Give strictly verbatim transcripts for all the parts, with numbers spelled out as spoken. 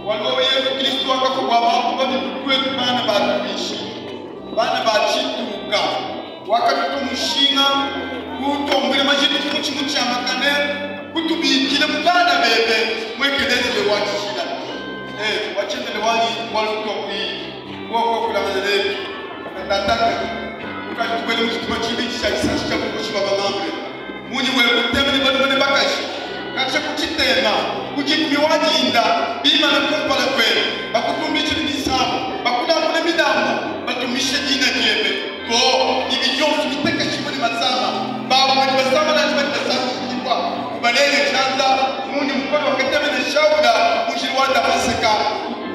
Wau Yezu Kristu wakafwa bwa makuba bibi kwetu bana ba Kristu, bana ba tshituka. Wakatutomushinga, kutombwela majitu mu tshimue tshiamakane, kutubikila mu bana bebe, mu ekelezia wa tshijila. Eh, wa tshiendele wani, wa lutokwi, wa kwa kulamana netu. Tataka, ukatukwele mu tshitima tshibi tshia tshisansu tshia bukoshi bwa bamambe. Muni we kutemene balume ne bakaji, katshe kutshitema, kudikumi wa dinda, bimana kumpala kwe, bakutumbishile misamu, bakulambule milambu, batumishe dina diebe. Ko, ibi dionso bitekeshi muni masama, babu badi basama nandi badi basama shikibwa, kubalenge tshianza, muni mukolo wakatemene Shaula, mujili wa Damaseka,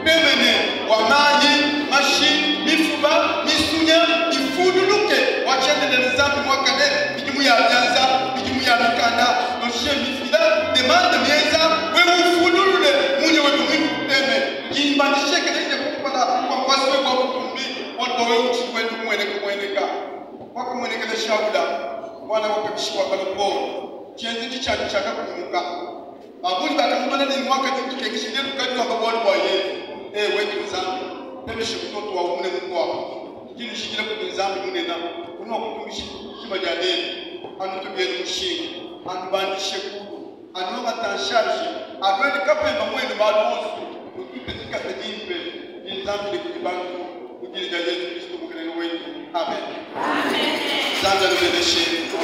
temene, wa mayi, mashi, mifuba, misunya, ifululuke, wa tshiendele Nzambi mwakane, bidimu ya mianza, bidimu ya mikanda, dossier mifila, demande mienza, we ufululule, muni we lumwiku teme, kimba ni shekele ine kupala, kwa kwaswe kwa butumbi, watu we uti we lumwene kumweneka. Wakamuenekela Shaula, mwana wa kabishi wa Kalukolo, tshienze tshitshiandi tshiakakumuka. Babuli bakamumana ni mwaka ni tukengeshile lukadi lwa babwali bwa Yezu. Ee, wetu Nzambi, tebeshe mutoto wa umune mukwabu. Dinu shikile kudi Nzambi munena, kunu wakutumbishe dima dia lelu. Anu tubienu mushinga, anu bandi shekulu, anu mata nshaji, anu ene kapemba mwenu balu bonso, nutute dikasa dimpe, di Nzambi ni kudi bantu, mu dina dia Yezu Kristu Mukelenge wetu. Amen. Nzambi anubeneshe.